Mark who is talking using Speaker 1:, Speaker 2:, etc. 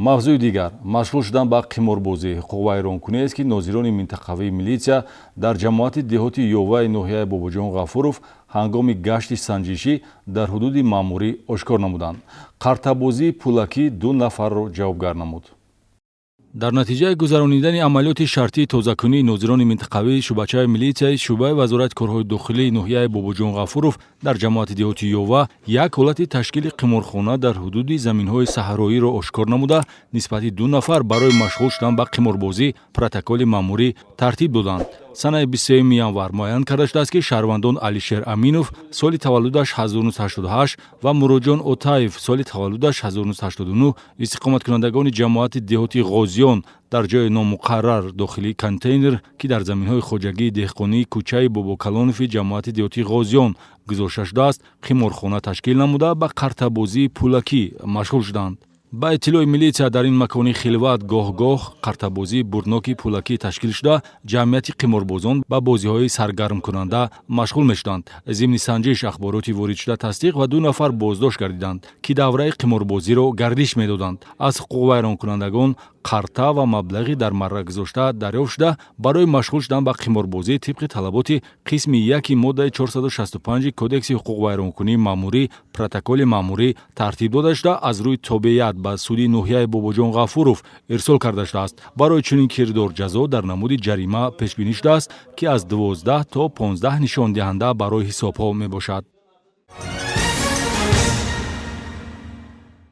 Speaker 1: Мавзӯи дигар: машғул шудан ба қиморбозӣ ҳуқуқвайронкунӣ аст, ки нозирони минтақавии милитсия дар ҷамоати деҳоти Ёваи ноҳияи Бобоҷон Ғафуров ҳангоми гашти санҷишӣ дар ҳудуди маъмурӣ ошкор намуданд. Қартабозии пулакӣ 2 нафарро ҷавобгар намуд. Дар натиҷаи гузаронидани амалиёти шартии тозакунии нозирони минтақавии шӯъбачаи милитсияи шӯъбаи Вазорати корҳои дохилии ноҳияи Бобоҷон Ғафуров дар ҷамоати деҳоти Ёва як ҳолати ташкили қиморхона дар ҳудуди заминҳои саҳроиро ошкор намуда, нисбати 2 нафар барои машғул шудан ба қиморбозӣ протоколи маъмурӣ тартиб доданд. Санаи 23 январ муайян карда шудааст, ки шаҳрвандон Алишер Аминов, соли таваллудаш 1988, ва Муроҷон Отаев, соли таваллудаш 1989, истиқоматкунандагони ҷамоати деҳоти Ғозиён, дар ҷои номуқаррар дохили контейнер, ки дар заминҳои хоҷагии деҳқонии кӯчаи Бобокалонови ҷамоати деҳоти Ғозиён гузошта шудааст, қиморхона ташкил намуда, ба қартабозии пулакӣ машғул шуданд. Ба иттилои милитсия, дар ин макони хилват гоҳ-гоҳ қартабозии бурдноки пулакӣ ташкил шуда, ҷамъияти қиморбозон ба бозиҳои саргармкунанда машғул мешуданд. Зимни санҷиш ахбороти воридшуда тасдиқ ва 2 нафар боздошт гардиданд, ки давраи қиморбозиро гардиш медоданд. Аз ҳуқуқвайронкунандагон қарта ва маблағи дар марра гузошта дарёфт шуда, барои машғул шудан ба қиморбозӣ тибқи талаботи қисми 1 моддаи 465 Кодекси ҳуқуқвайронкунии маъмурӣ протоколи маъмурӣ тартиб дода шуда, аз рӯи тобеият ба суди ноҳияи Бобоҷон Ғафуров ирсол карда шудааст. Барои чунин кирдор ҷазо дар намуди ҷарима пешбинӣ шудааст, ки аз 12 то 15 нишондиҳанда барои ҳисобҳо мебошад.